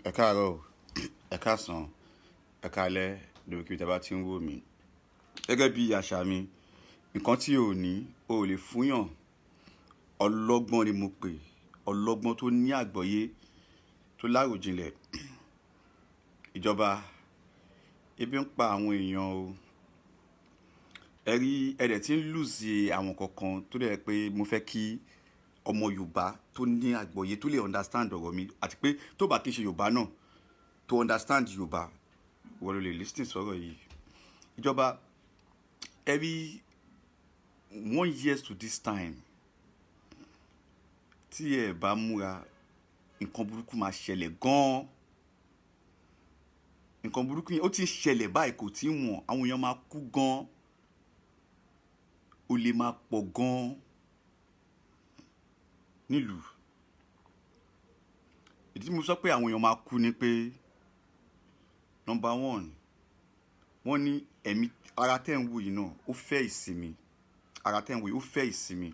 Ẹ káàárọ̀ o, ẹ káàsán, ẹ káalẹ́ níbi kíbi tí a bá ti ń wò mí. Gẹ́gẹ́ bí àṣà mi, nǹkan tí o ní, o ò lè fúnyàn. Ọlọ́gbọ́n ni mo pè, ọlọ́gbọ́n tó ní àgbọ́yé, tó láròjinlẹ̀. Ìjọba, ebi ń pa àwọn èèyàn o. Ẹ rí, ẹ dẹ̀ tí ń lose àwọn nǹkan kan tó dẹ̀ pé mo fẹ́ kí ọmọ Yorùbá tó ní àgbọ́yé, tó lè understand ọ̀rọ̀ mi, àti pé tó bá kí ń ṣe Yorùbá náà, tó understand Yorùbá, ìwọ ló lè listen sọ̀rọ̀ yìí. Ìjọba, ẹ rí, one years to this time, tí ẹ bá múra, nǹkan burúkú máa ṣẹlẹ̀ gan. Nǹkan burúkú yẹn ó ti ń ṣẹlẹ̀ báyìí, kò tí wọ́n, àwọn èèyàn máa kú gan. Olè máa pọ̀ gan nílùú. Ìdí tí mo sọ pé àwọn èèyàn máa kú ni pé number one, wọ́n ní ẹ̀mí ara tẹ́ ń wò yìí náà, ó fẹ́ ìsinmi. Ara tẹ́ ń wò yìí, ó fẹ́ ìsinmi.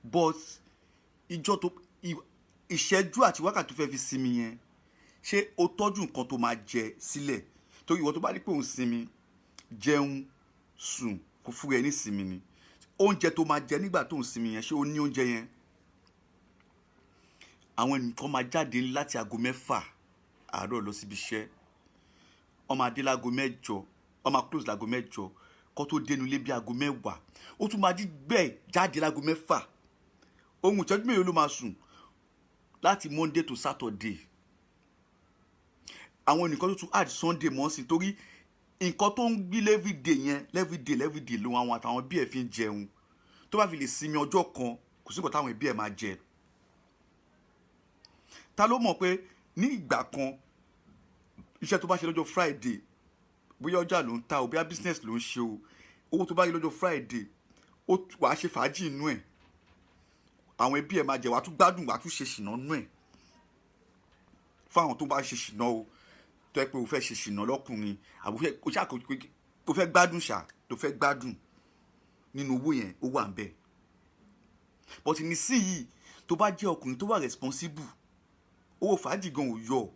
But ìjọ tó ìṣẹ́jú àti wákàtí tó fẹ́ fi sinmi yẹn, ṣé o tọ́jú nǹkan tó máa jẹ sílẹ̀? Torí ìwọ tó bá rí pé òun sinmi, jẹun, sùn, kò fún ẹ ní ìsinmi ni. Oúnjẹ tó máa jẹ nígbà tó ń sinmi yẹn, ṣé o ní oúnjẹ yẹn? Àwọn ẹnìkan máa jáde láti aago 6 àárọ̀ lọ síbi iṣẹ́. Wọ́n máa dé láago 8, wọ́n máa close láago 8, kó tó dénú ilé bí aago 10. Ó tún máa jí bẹ́ẹ̀ jáde láago 6. Ohun ìṣẹ́jú mélòó ló máa sùn láti Monday to Saturday? Àwọn ẹnìkan tó tún add Sunday mọ́ sí, torí nǹkan tó ń gbé everyday yẹn, everyday, everyday ló àwọn àtàwọn bí ẹ̀ fi ń jẹun. Tó bá fi lè sinmi ọjọ́ kan, kò sí nǹkan táwọn ẹbí ẹ̀ máa jẹ. Ta ló mọ̀ pé ní ìgbà kan, iṣẹ́ tó bá ṣe lọ́jọ́ Friday, bóyá ọjà ló ń ta o, bóyá business ló ń ṣe o, owó tó bá rí lọ́jọ́ Friday, ó wàá ṣe fàájì inú ẹ̀, àwọn ẹbí ẹ̀ máa jẹ, wàá tún gbádùn, wàá tún ṣe ṣìnà nú ẹ̀. Fún àwọn tó bá ṣe ṣìnà o, tó yẹ pé o fẹ́ ṣe ṣìnà lọ́kùnrin, àbò fẹ́ o ṣáà o fẹ́ gbádùn ṣá, tó fẹ́ gbádùn nínú owó yẹn, ó wà ń bẹ̀. But nísìnyìí, tó bá jẹ́ ọkùnrin tó wà responsible, owó fàájì gan ò yọ.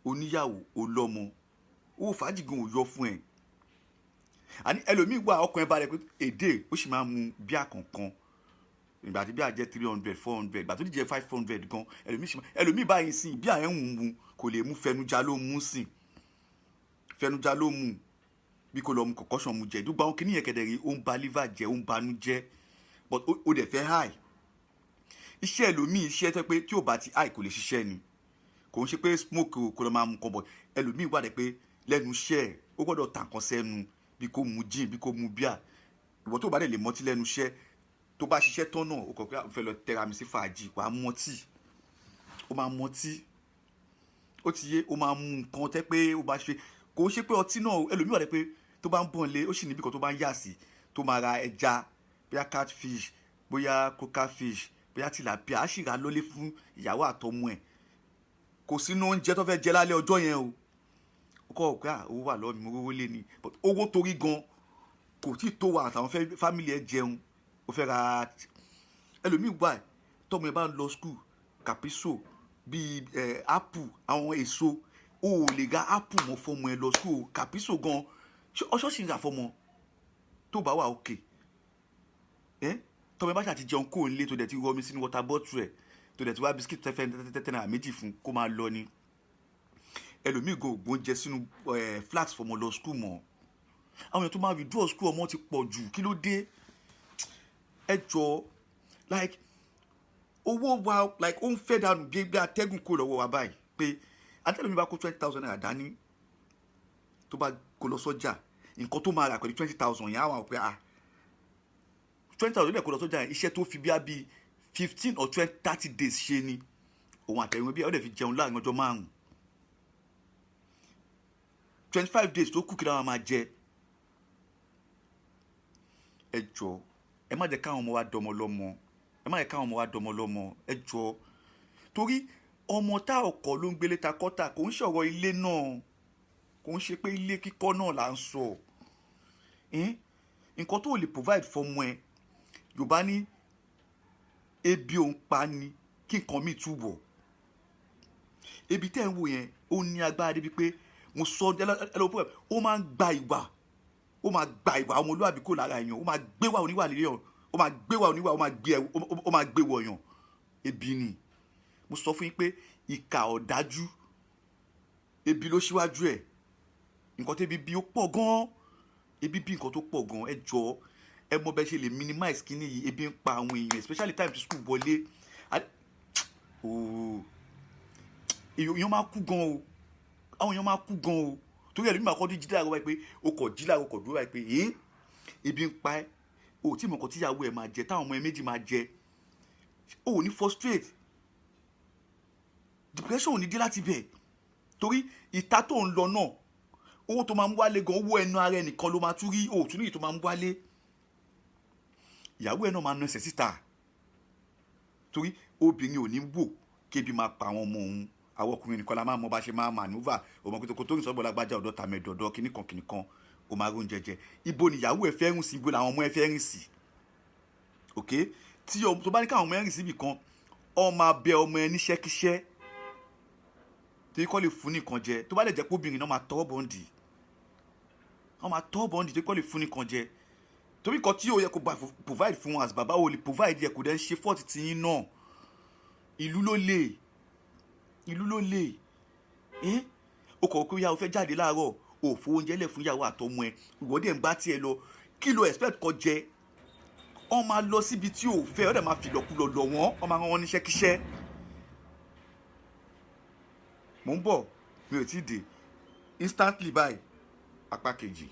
Oníyàwó, olọ́mọ, owó fàájì gan ò yọ fún ẹ. Àní ẹlòmíì wà, ọkùnrin balẹ̀ pé èdè ó sì máa mu bíà kankan. Ìgbà tí bíà jẹ́ 300, 400, ìgbà tó jẹ́ 500 gan, ẹlòmíì sì máa, ẹlòmíì báyìí sìn bíà yẹn ń mu, kò lè mú, fẹnujà ló mú sìn, fẹnujà ló mú, bí kò lọ mu concoction mu jẹ. Dùgbà àwọn kìnìyàn kẹdẹ rí, ó ń ba liver jẹ́, ó ń banú jẹ́, but ó dẹ̀ fẹ́ high. Iṣẹ́ ẹlòmíì, iṣẹ́ tó pé tí ò bá ti high, kò lè ṣiṣẹ́ ni. Kò ń ṣe pé smoke o, kò lọ máa mu nǹkan bọ̀. Ẹlòmíì wà dẹ̀ pé lẹ́nu iṣẹ́ ẹ̀, ó gbọ́dọ̀ tà nǹkan sẹ́nu, bí kò mu gin, bí kò mu bíà. Ìwọ tó bá dẹ̀ lè mọtí lẹ́nu iṣẹ́, tó bá ṣiṣẹ́ tán náà, ó kọ̀ pé ó fẹ́ lọ tẹra mi sí fàájì, wàá mọtí, ó máa mọtí, ó ti yé, ó máa mu nǹkan tẹ́ pé ó bá ṣe. Kò ń ṣe pé ọtí náà. Ẹlòmíì wà dẹ̀ pé tó bá ń bọ̀ nílé, ó sì níbi kan tó bá ń yà sí, tó máa ra ẹja, bóyá catfish, bóyá croaker fish, bóyá tilapia, á sì rà lólé fún ìyàwó àtọmọ ẹ̀. Kò sínú oúnjẹ tó fẹ́ jẹ lálẹ́ ọjọ́ yẹn o. Ó kọ́ pé owó wà lọ́wọ́ mi, mo rówó lé ni, but owó torí gan kò tí ì tó wà àtàwọn family ẹ̀ jẹun, ó fẹ́ ra. Ẹlòmíì wà, tọmọ ẹ bá ń lọ school, Capiso bíi ẹ apple, àwọn èso, o ò lè ra apple mọ́ fọmọ ẹ lọ school. Capiso gan, ọṣọ sì ń rà fọmọ tó bá wà òkè ẹ. Tọmọ ẹ bá ṣàti jẹun kó nílé, tó dẹ̀ ti rọmi sínú water bottle ẹ̀, tó dẹ̀ ti wá biscuit tẹ́fẹ́ tẹ́tẹ́ náírà méjì fún kó máa lọ ni. Ẹlòmíì gan ògbóúnjẹ sínú ẹ flask fọmọ lọ school mọ́. Àwọn èèyàn tó máa withdraw school ọmọ ti pọ̀ jù. Kí ló dé? Ẹ jọ, like owó wa, like ó ń fẹ́ dànù bí ẹgbẹ́ atẹ́gùn kó lọ́wọ́ wa báyìí, pé atẹ́lómi bá kó 20,000 naira dání, tó bá kó lọ sọ́jà, nǹkan tó máa rà pẹ̀lú 20,000 yẹn, á wà pé, ah, 20,000 lè kó lọ sọ́jà yẹn. Iṣẹ́ tó fi bíi bíi 15 or 20, 30 days ṣe ni òun àtẹ̀wé bí ẹ̀, ó dẹ̀ fi jẹun láàrin ọjọ́ 5. 25 days tó kù, kí làwọn máa jẹ? Ẹ jọ, ẹ má jẹ́ káwọn ọmọ wa dọmọ lọ́mọ. Ẹ má jẹ́ káwọn ọmọ wa dọmọ lọ́mọ, ẹ jọ, torí ọmọ tá ọkọ̀ ló ń gbélé ta kọ́tà. Kò ń ṣọ̀rọ̀ ilé náà, kò ń ṣe pé ilé kíkọ́ náà là ń sọ. Nǹkan tó lè provide fọmọ ẹ, Yorùbá ní ebi òun pa ni kí nǹkan míì túbọ̀. Ebi tẹ́ ń wò yẹn, ó ní agbára débi pé mo sọ ẹ lọ pé ó máa ń gba ìwà, ó máa gba ìwà ọmọlúwàbí kò lára èèyàn, ó máa gbé wà oníwà lílé yàn, ó máa gbé wà oníwà, ó máa gbé ẹ, ó máa gbé wọ̀yàn. Ebi ni. Mo sọ fún yín pé ìkà ọ̀dájú, ebi ló ṣíwájú ẹ̀. Nǹkan tẹ́bi bí ó pọ̀ gan-an, ebi bí nǹkan tó pọ̀ gan-an. Ẹ jọ̀ọ́, ẹ mọ bẹ́ẹ̀ ṣe lè minimize kíní yìí. Ebi ń pa àwọn èèyàn, especially time to school wọlé. Ooo, èèyàn máa kú gan o, àwọn èèyàn máa kú gan o, torí ẹlòmíì máa kọ́ jí láàárọ̀ báyìí pé o kọ̀ jí láàárọ̀, kọ̀ dúró báyìí pé ẹ́ ebi ń pa ẹ́, o ò tí mọ̀ nǹkan tíyàwó ẹ̀ máa jẹ, táwọn ọmọ ẹ méjì máa jẹ. O ò ní frustrate, depression ò ní dé láti bẹ̀, torí ìta tó ń lọ náà, owó tó máa ń wálé gan, owó ẹnu ara ẹnìkan ló máa tún rí, o ò tún níyì tó máa ń wálé. Ìyàwó ẹ náà máa na ẹsẹ̀ síta, torí obìnrin ò ní wò kébi máa pa àwọn ọmọ òun. Àwọn ọkùnrin nìkan la máa mọ bá ṣe máa maneuver. Ọmọ kótó tó ń sọ́gbọ́n lágbájá, ọ̀dọ́ tàmẹ̀dọ̀, ọ̀dọ́ kìnnìkan kìnnìkan, ó máa róúnjẹ jẹ. Ibo ni ìyàwó ẹ fẹ́ rìn sí? Ibo làwọn ọmọ ẹ fẹ́ rìn sí? Ok, tí tó bá ní káwọn ọmọ ẹ rìn síbì kan, ọ máa bẹ ọmọ ẹ níṣẹ́kíṣẹ́ torí kọ́ lè fún nìkan jẹ. Tó bá lè jẹ́ pé obìnrin náà máa tọwọ́ bọ̀ǹdì, wọ́n máa tọwọ́ bọ̀ǹdì torí kọ́ lè fún nìkan jẹ, torí kan tí ó yẹ kó bá provide fún wọn as bàbá, ò lè provide yẹ, kò dẹ́ ń ṣe fault tiyín náà. Ìlú ló lè, ìlú ló lè ẹ́. O kọ̀ pé o fẹ́ jáde láàárọ̀, o ò fowó oúnjẹ lẹ̀ fún ìyàwó àtọmọ ẹ, ìwọ dẹ̀ ń bá tiẹ̀ lọ. Kí ló expect kó jẹ? Wọ́n máa lọ síbi tí o fẹ́, ọ́ dẹ̀ máa fi lọ́kulọ̀ lọ̀ wọ́n, wọ́n máa rán wọn níṣẹ́ kíṣẹ́. Mò ń bọ̀, mi ò tí ì dé. Instantly báyìí, apá kejì.